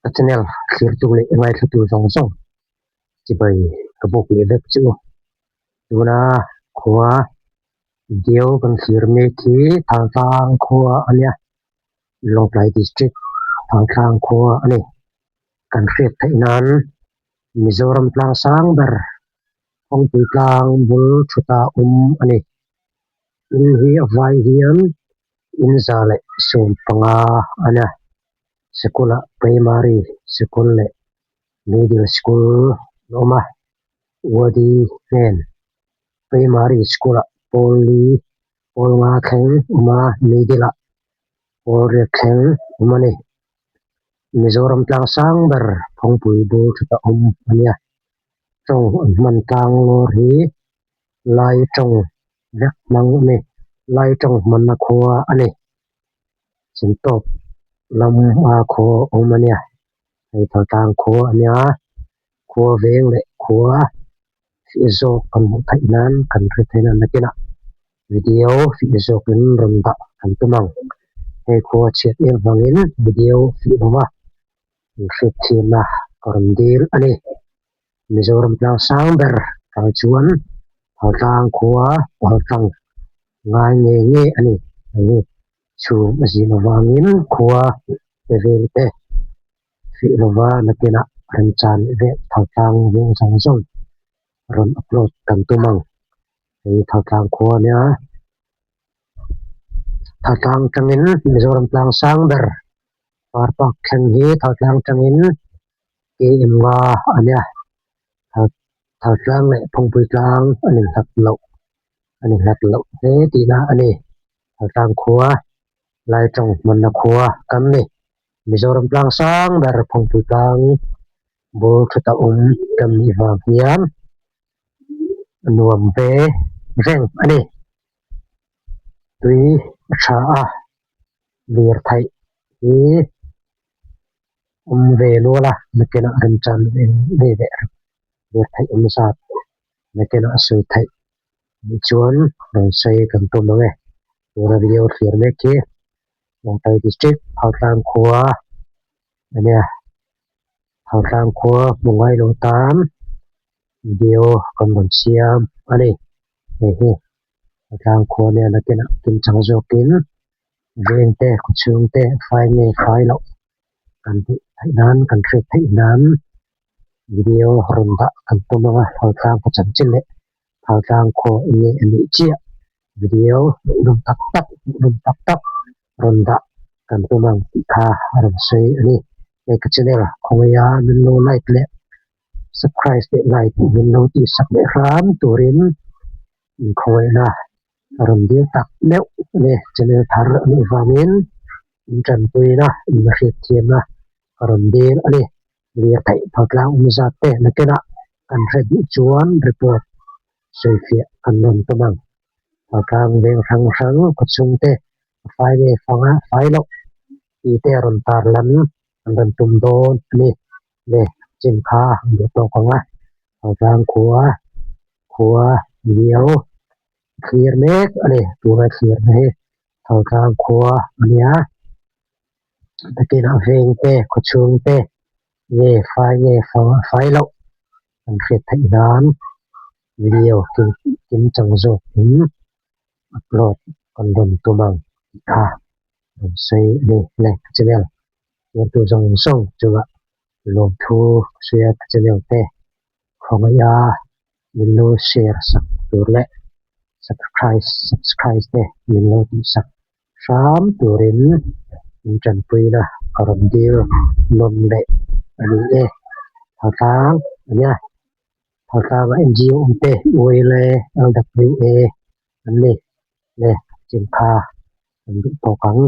Ka channel thlirtu leh ngaithlatu zawng zawng chibai ka bawk leh vek chu tuna khua video kan thlir mek hi Thangtlang khua a nia Lawngtlai district Thangtlang khua a ni kan hriat theih nan Mizoram tlang sang ber kawngpui tlang bul thuta awm a ni in hi a vai hian in 115 a nia. Sikul ah primary sikul leh middle school an awm a wadi hnen primary school ah pawl li pawl nga thleng awm a middle ah pawl riat thleng awm a ni Mizoram tlang sang ber phawngpui bul thut a awm a nia tawng an hman tlang lawr hi lai tawng vek hmang a ni lai tawng hmanna khua a ni. Chin tawp lam a khua awm a nia hei tlang khua a nia khua veng leh khua fih zawk kan hmuh theih nan kan hre theih nan nakinah video fih zawkin rawn dah kan tum ang hei khua chhiat em vangin video fih lo va in hriat thiamna ka rawn dil a ni Mizoram tlang sang ber tang chuan tlang khua tlang ngai nge nge a ni hei chhum a zin avangin khua te vel te fih lova nakinah remchan leh thaltlang veng zawng zawng rawn upload kan tum ang hei thaltlang khua nia thaltlang tangin Mizoram tlang sang ber par park thleng hi thaltlang tangin km nga a nia thaltlang leh phawngpui tlang a ni hlat loh. A ni hlat loh hle tihna a ni. Thaltlang khua, Laitawng hmanna khua kan ni. Mizoram tlang sang ber Phawngpui tlang bul thuta awm kan nih vang hian a nuam ve reng a ni. Tui a tha a, lirtheih hi awm ve lual a, nakinah remchan ve leh lirtheih awm zat. Nakinah a sawi theih nih chuan rawn sawi kan tum ang e. Tuna video thlir mek hi Lawngtlai District Hautlang khua a nia. Hautlang khua hmu ngai lo tan video kan rawn siam a ni. Hei hi Hautlang khua nia nakinah kimchang zawkin veng te khawchhung te fai nge fai loh kan hmuh theih nan kan hriat theih nan. Video rawn dah kan tum anga Thaltlang khaw chanchin leh Thaltlang khaw enge a nih chiah video hmuhnawm tak tak hmuhnawm tak tak rawn dah kan tum ang tih kha a rawn sawi a ni. Hei ka channel khawngaia min lo like leh subscribe leh like min lo tihsak leh hram turin inkhawngaihna a rawn dil tak meuh a ni. Channel thar a nih vangin in tanpuina in la hriatthiamna a rawn dil a ni. Lirtheih phawtlang awm zat te nakinah kan hre duh chuan report sawifiah kan rawn tum ang. Phawtlang veng hrang hrang khawchhung te a fai nge fanga fai loh tih te a rawn tar lan an rawn tum dawn a ni. Le chin kha an duh tawk ang a, phawtlang khua khua viau thlir mek a ni. Tuna thlirna hi phawtlang khua a nia. Nakinah veng te khawchhung te nge fai nge fai loh an hriat theih nan video kim kim chang zawk in upload kan rawn tum ang tih kha rawn sawi a ni le ka channel tuartu zawng zawng chungah lawmthu ka sawi a ka channel te khawngaih a min lo share sak tur leh subscribe subscribe te min lo tih sak hram turin min tanpuina a rawn dil nawn leh a ni e. Thaltlang a nia, Thaltlanga NGO awm te ULA, LWA an ni le chin kha an duh tawk ang.